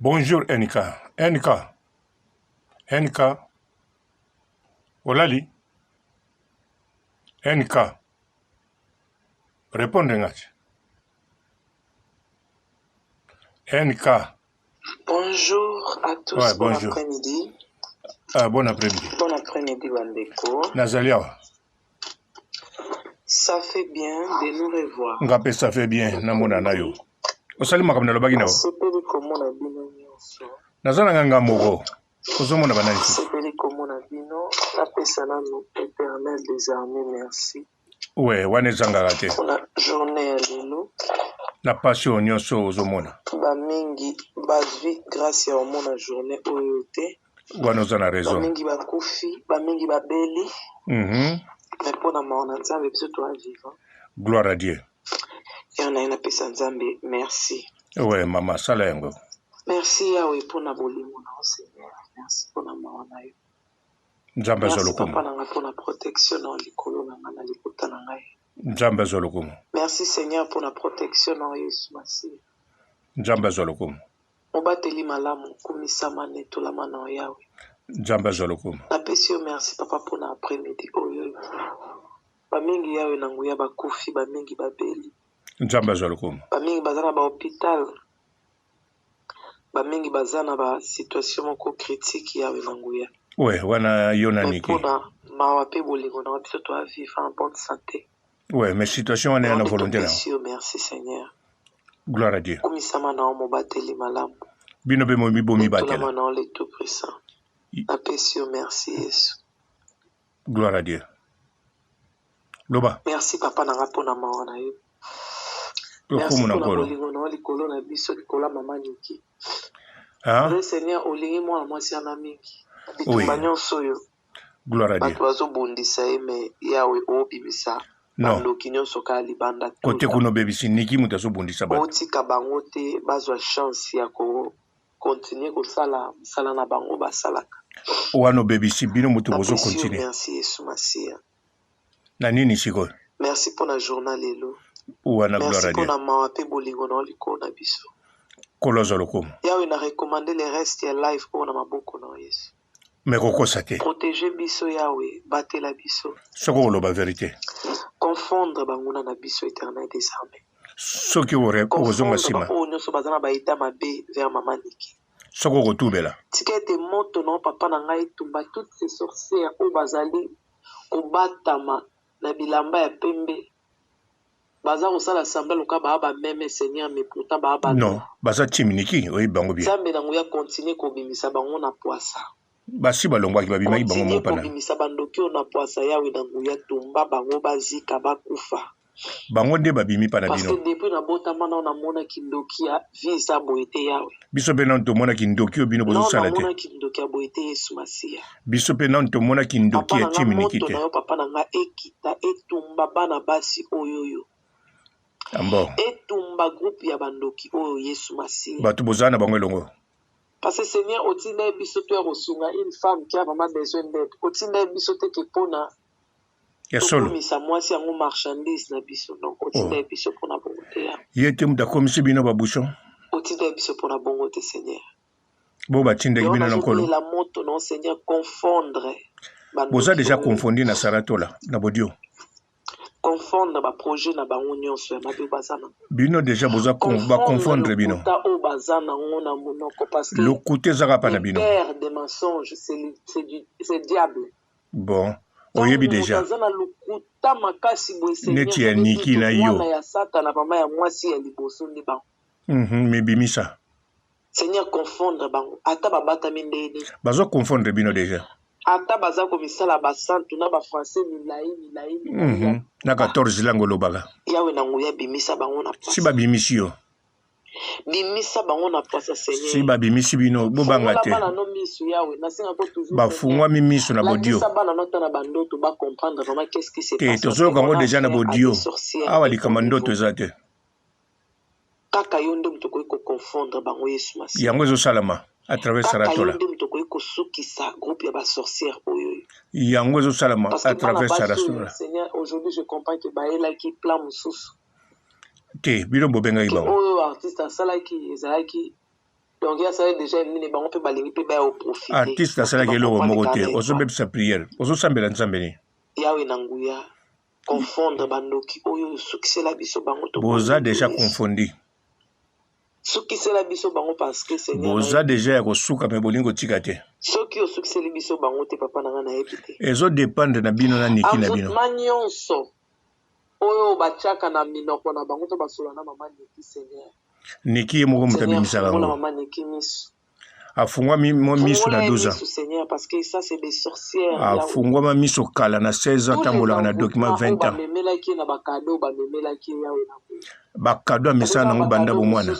Bonjour NK. NK. NK. Olali? NK. Répondre nga ti. NK. Bonjour à tous, Ouais, bon bonjour. après-midi. Ah, bon après-midi. Bon après-midi, Bandeko. Nazali awa. Ça fait bien de nous revoir. Nga mpe ça fait bien namona na yo. Osali makambo nalobaki na yo. Nasepeli komona bino nyonso. Naza na nga nga moko. Ozomona banani susu. Nasepeli komona bino. Napesa nanu Éternel des armées merci. We, wana ezangaka te. Mpona journée ya lelo. Na pasi oyo nyonso ozomona. Bamingi bazwi grâce ya komona journée oyo te. Wana oza na raison. Bamingi bakufi, bamingi babeli. Mais mpona mawa na Nzambe biso toza vivant. Gloire à Dieu. Yango naye napesa Nzambe merci. We, mama, sala yango. Merci Yahweh mpona bolingo na yo Seigneur. Merci mpona mawa na yo. Nzambe azwa Merci lokumu. papa na ngai mpona protection na yo likolo na ngai na libota na ngai. Nzambe azwa lokumu. Merci Seigneur mpona protection na yo Yesu Masiya. Nzambe azwa lokumu. Mobateli malamu, kumisama, netolama na yo Yahweh. Nzambe azwa lokumu. Napesi yo merci papa mpona après-midi oyo. Bamingi Yahweh na nguya bakufi, bamingi babeli. Nzambe azwa lokumu. Bamingi baza na ba hôpital. Bamingi baza na ba situation moko critique Yahweh na nguya. We, wana yo na Mais niki. mpona mawa mpe bolingo na yo biso toa vivre en bonne santé. We, mais situation wana ya na Yango nde volonté na yo. topesi yo merci Seigneur. Gloire à Dieu. Kumisama na yo mobateli malamu. Bino mpe bomibatela. Netolama na yo le tout puissant. Napesi yo merci Yesu. Gloire à Dieu. Loba. Merci papa na nga mpona mawa na yo. Merci Lokumu na mpona Nkolo. bolingo na yo likolo na biso likolo ya mama Niki. Hein? Vrai Seigneur olingi mwana mwasi wana mingi. Bitumba Oui. nyonso oyo Gloire à Dieu. bato bazobundisa ye me Yawe obimisa Non. bandoki nyonso kaka libanda tout Kote le temps. kuna obebisi Niki moto azobundisa bato. Otika bango te bazwa chance ya ko continuer kosala mosala na bango basalaka. Wana obebisi bino moto bozo Napesi yo continuer. merci Yesu Masiya. Na nini sikoyo? Merci mpona journal lelo. Wana gloire Merci à Dieu. mpona mawa mpe bolingo na yo likolo na biso. Nkolo azwa lokumu. Yawe na recommande le reste ya live oyo na maboko na yo Yesu. Mais kokosa te. Protéger biso Yawe, batela biso. Soki okoloba verité. Confondre banguna na biso Éternel des armées. Soki okozonga Confondre nsima. baoyo nyonso baza na ba état mabe vers mama Niki. Soki okotubela. Tika ete moto na yo papa na ngai etumba toutes ces sorcières oyo bazali kobatama na bilamba ya pembe baza kosala semblant lokola baa bameme Seigneur mais pourtant baa Non, baloba. baza team Niki, oyebi bango bien. Nzambe na nguya continue kobimisa bango na pwasa. Basi balongwaki babimaki bango Continue moko pana. kobimisa bandoki oyo na pwasa Yawe na nguya tumba bango bazika bakufa. Bango nde babimi pa na Parce bino. que depuis nabotama nao namona kindoki ya vie eza boye te Yawe. Biso mpe nanu tomona kindoki oyo bino Nao bozosala te. namona kindoki ya boye te Yesu Masiya. Biso mpe nanu tomona kindoki Papa ya na nga team Niki moto te. na yo papa na nga ekita etumba bana basi oyo oyo. Ambo. Etumba groupe ya bandoki oyo Yesu Masiya. Bato bozala na bango elongo. Parce que Seigneur otinda ye biso to ya kosunga une femme qui a vraiment besoin d'aide. Otinda ye biso te ke pona Ya solo. tokomisa mwasi yango marchandise na biso. Donc otinda Oh. ye biso pona bongo te ya. Ye te moto akomisi bino ba bouchon. Otinda ye biso pona bongo te Seigneur. Bo batindaki Yango bino na Nkolo. nazobelela moto na Seigneur confondre Boza bandoki deja oyo. confondu na Saratola na Bodio. Confondre ba projet na bango nyonso ya mabe baza na. Bino deja boza ba Confondre confondre bino. lokuta oyo baza nango na monoko parce que Lokuta ezaka pa na le bino. père des mensonges c'est du c'est diable. Bon, oyebi Ntango moto deja. aza na lokuta makasi boye Seigneur, Neti ya ça veut dire Niki que na yo. mwana ya Satana mama ya mwasi ya liboso nde bango. Mibimisa. Seigneur confondre bango ata babatami ndenge nini. Bazo confondre bino deja. Ata baza komisala basantu na ba français milai milai milai ya Na 14 langue olobaka. Yawe na nguya bimisa bango na Si pwasa. babimisi yo. Bimisa bango na pwasa Seigneur. Si babimisi bino bobanga Fungola te. bana no misu Yawe nasenga ko toujours Bafungwami miso na bodio. Lakisa bana no ata na bandoto ba comprendre vraiment qu'est-ce qui se Te passe. tozoyoka yango Parce que deja na on a affaire à bodio. des sorcières Awa de likambo haut ndoto niveau. eza te. Kaka yo nde moto okoki koconfondre bango Yesu Masiya. Yango ezosalama à travers Kaka yo Saratola. nde moto okoki kosukisa groupe ya ba sorcières oyo. Yango ezosalama Parce à que bana travers basi oyo Saratola. Seigneur aujourd'hui je comprends que bayelaki plan mosusu. Te bino bobengaki Ke bango. oyo artiste asalaki ezalaki Donc ye asali dejà nini bango pe balingi pe baya ko profiter. Artiste asalaki eloko moko te ozobebisa prière ozosambela nzambe nini? Yawe na nguya confondre ba ndoki oyo sukisela biso bango to boza dejà confondi. Sukisela biso bango parce que Seigneur boza dejà ya kosuka me bolingi kotika te. Soki osukiseli biso bango te papa na nga nayebi te. Ezo dependre na bino na Nicky na bino. Envoutement nionso oyo batiaka na minoko na bango to basolola na mama Nicky Seigneur. Nicky ye moko moto abimisaka yango. Afungwami miso na 12 ans. Afungwama miso kala na 16 ans atambolaka na document 20 ans. Ba cadeau amesana nango banda bomwana.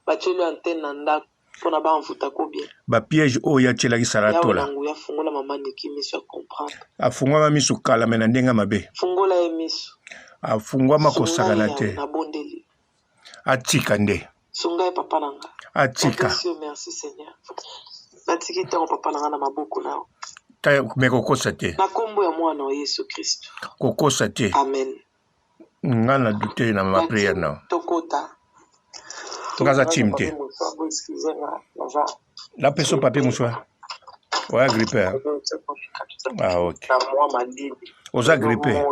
Batieli yo antenne na ndako pona ba envoutaka yo bien. Ba piège oyo ye atielaki Sarah Yawe Tola. na nguya fungola maman Nicky misu a comprendre. Afungwama misu kala mais na ndenge ya mabe. Fungola ye misu. Afungwama Sunga ye kosakana Yawe te. na bondeli. Atika nde. Sunga ye papa na nga. Atika. Napesi yo merci Seigneur. Natiki ntango papa na nga na maboko na yo. Mais kokosa te. Na kombo ya mwana wa Yesu Kristo. Kokosa te. Amen. Nga na doute na ma prière na. Tokota. Nga za team te. Na peso papier mouchoir. Oya grippe. Hein? Ah ok. Oza grippe.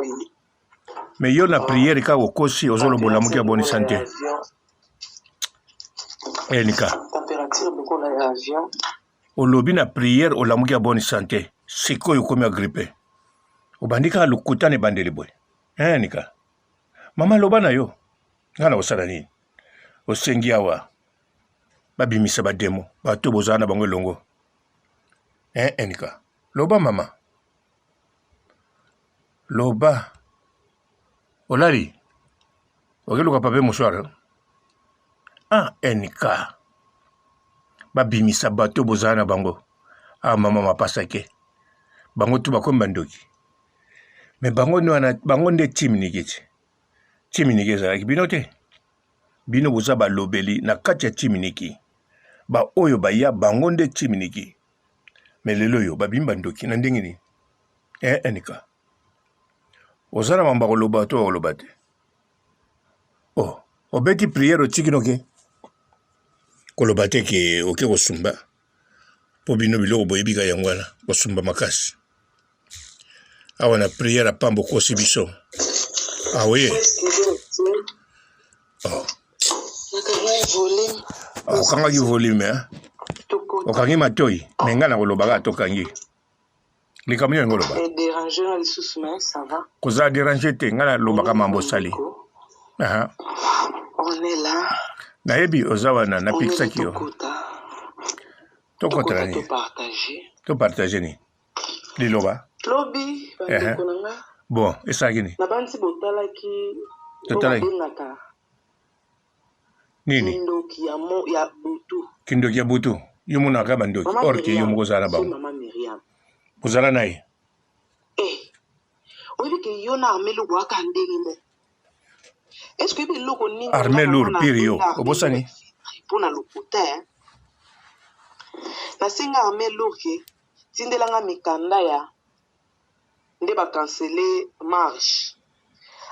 Mais yo na prière kaka okosi ozoloba olamuki ya bonne santé. Enika. Olobi na prière olamuki ya bonne santé. Sikoyo okomi ya grippe. Obandi kaka lokuta na ebandeli boye. Eh nika. Mama loba na yo. Nga na kosala nini? Osengi awa babimisa ba demo bato bozala na bango elongo. Eh nika. Loba mama. Loba. Olali? Okeluka papier mouchoir? Ah NK. Babimisa bato bozala na bango. Ah mama mapasa ke. Bango tu bakomi bandoki. Mais bango nde wana bango nde team niki ti. Team niki ezalaki bino te. Bino boza balobeli na kati ya team niki. Ba oyo baya bango nde team niki. Mais lelo oyo babimi bandoki na ndenge nini? Eh NK. Oza na mambo ya koloba to koloba te? Oh, obeti prière otiki noke? Koloba te ke oke kosumba. Po bino biloko boyebi ka yango wana, kosumba makasi. Awa na prière ya pamba okosi biso. Ah oui. Oh. Ah, okangaki volume hein? Okangi matoi, me ngai nakoloba kaka tokangi. Likambo nini olingi oloba? Kozala derange te, ngai nalobaka mambo osali. Nayebi oza wana, napekisaki yo. Tokotala nini? Topartage nini? Liloba. Lobi bandeko na nga. Bon, esalaki nini? Nabanzi botalaki totalaki nini? Kindoki ya, mo, ya butu. Kindoki ya butu. Yo monaka bandoki or ke yo moko ozala na bango. Mama Miriam. Ozala na ye. Eh. Oyebi ke yo na Armel okoaka ndenge moko. Est-ce que oyebi eloko nini? Armel Lourd pire yo. Obosani? Mpo na lokuta eh. Nasenga Armel Lourd ke tindela nga mikanda ya nde ba cancele marche.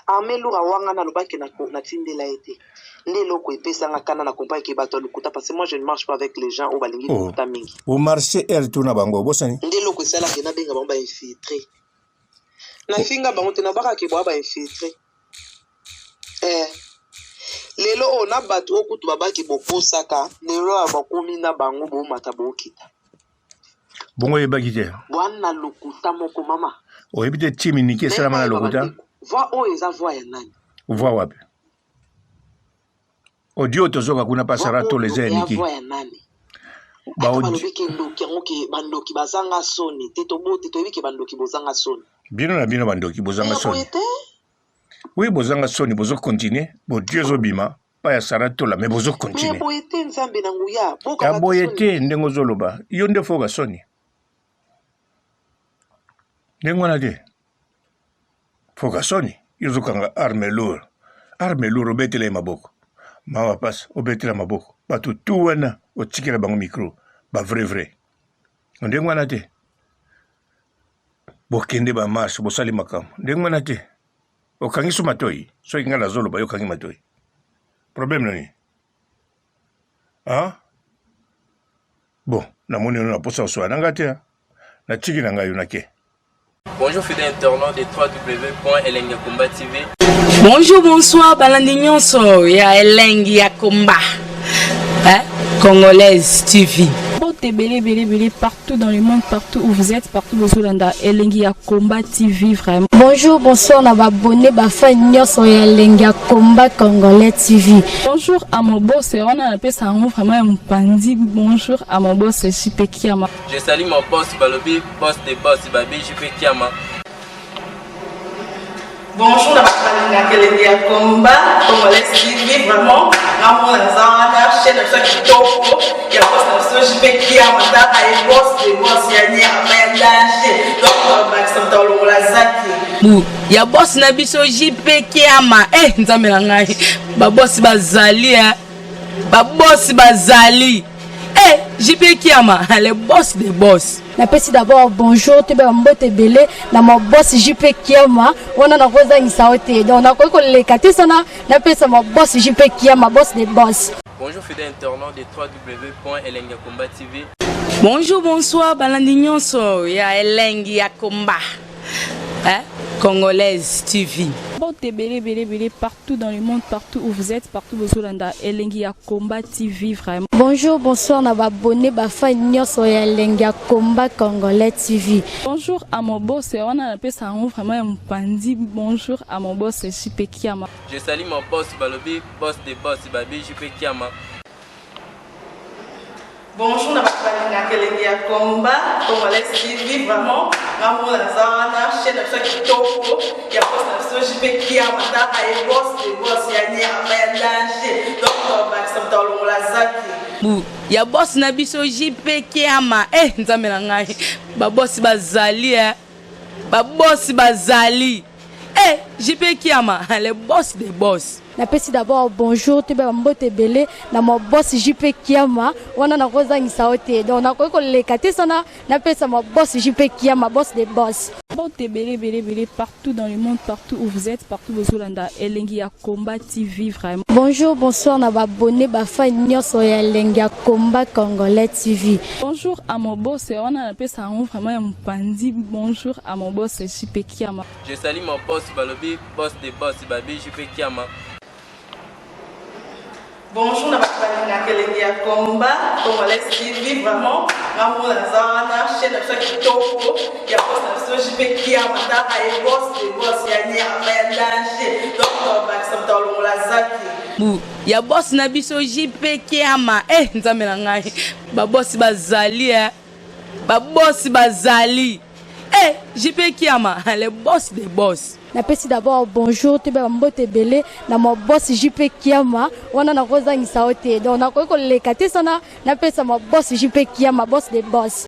Armee lourd awangana aloba ke na tindela ye te. Nde eloko epesa nga kanda na comprendre ke bato ya lokuta parce que moi je ne marche pas avec les gens oyo balingi oh. lokuta mingi. Bo marche heure tout na bango obosani? Nde eloko esala ke nabenga bango ba infiltre. Nafinga bango te nabaka ke boa ba infiltre. Eh. Lelo oyo na bato oyo kutu babaki bokosaka lelo oyo bakomi na bango bomata bokita. Bongo oyebaki te? Bwana lokuta moko mama. Oyebi te team niki esalama na lokuta? Voix oyo eza voix ya nani? Voix wapi? Audio tozoka kuna pa Sarah Tola eza ya Niki. Voix ya nani? Ba balobi ke ndoki yango ke bandoki bazanga soni te tobote toyebi ke bandoki bozanga soni. Bino na bino bandoki bozanga soni. Oui bozanga soni bozo continuer bo Dieu ezobima pa ya Sarah Tola mais bozo continuer. Mais boye te Nzambe na nguya. Ya boye te ndenge ozoloba yo nde foka soni. Ndenge wana te. Foka soni yo ozokanga arme lourde. Arme lourde obetela ye maboko. Mawa pasi obetela maboko. Bato tu wana otikela bango micro ba vrai vrai. Ndenge wana te. Bokende ba marche bosali makambo. Ndenge wana te. Okangi so matoi. Soki ngai nazoloba yo okangi matoi. Problème na nini? Hein? Bon, namoni yo na posa kosola na ngai te. Natiki na ngai yo nake. Bonjour fidèles internautes de www.elengiyakomba TV. Bonjour, bonsoir, balandi nyonso ya Elengi ya Komba. Hein? Congolaise TV. Mbote ebele ebele ebele partout dans le monde, partout où vous êtes, partout bozolanda Elengi ya Combat TV vraiment. Bonjour, bonsoir na ba abonné ba fan nyonso ya Elengi ya Combat Congolais TV. Bonjour à mon boss, wana napesa yango vraiment ya mopanzi. Bonjour à mon boss JP Kiama. Je salue mon boss Balobi, boss des boss Babi JP Kiama. Bonjour na bato balingaka elengi ya combat congolais TV vraiment ngamona naza wana chaîne na biso ya kitoko ya boss na biso JP Kiama tala ye boss de boss ya nyama ya danger donc bakisa moto alongola zaki Bu ya boss na biso JP Kiama eh nzambe na ngai ba boss bazali eh ba boss bazali eh JP Kiama le boss des boss. Napesi d'abord bonjour toyeba mbote ebele na ma boss JP Kiama wana nakozangisa yo te donc nakoki koleka te sana napesa ma boss JP Kiama boss des boss. Bonjour fidèles internautes de www.elengiyakomba TV. Bonjour, bonsoir, balandi nyonso ya Elengi ya Komba. Hein? Congolaise TV. Mbote ebele ebele ebele partout dans le monde, partout où vous êtes, partout bozolanda Elengi ya Combat TV vraiment. Bonjour, bonsoir na ba abonné ba fan nyonso ya Elengi ya Combat Congolais TV. Bonjour à mon boss, wana napesa yango vraiment ya mopanzi. Bonjour à mon boss JP Kiama. Je salue mon boss Balobi, boss des boss Babi JP Kiama. Bonjour na bato balingaka elengi ya combat congolais TV vraiment ngamona naza wana chaîne na biso ya kitoko ya boss na biso JP Kiama tala ye boss de boss ya nyama ya danger donc bakisa moto alongola zaki. Bu ya boss na biso JP Kiama eh nzambe na ngai ba boss bazali eh ba boss bazali eh JP Kiama le boss des boss. Napesi d'abord bonjour toyeba mbote ebele na ma boss JP Kiama wana nakozangisa yo te donc nakoki koleka te sana napesa ma boss JP Kiama boss des boss. Mbote ebele ebele ebele partout dans le monde, partout où vous êtes, partout bozolanda Elengi ya Combat TV vraiment. Bonjour, bonsoir na ba abonné ba fan nyonso ya Elengi ya Combat Congolais TV. Bonjour à mon boss, wana napesa yango vraiment ya mopanzi. Bonjour à mon boss JP Kiama. Je salue mon boss Balobi, boss des boss Babi JP Kiama. Bonjour na bato balingaka elengi ya combat congolais TV vraiment ngamona naza wana chaîne na biso ya kitoko ya boss na biso JP Kiama tala ye boss de boss ya nyama ya danger donc bakisa moto alongola zaki. Bu ya boss na biso JP Kiama eh nzambe na ngai ba boss bazali eh ba boss bazali eh JP Kiama le boss des boss. Napesi d'abord bonjour toyeba mbote ebele na ma boss JP Kiama wana nakozangisa yo te donc nakoki koleka te sana napesa ma boss JP Kiama boss des boss.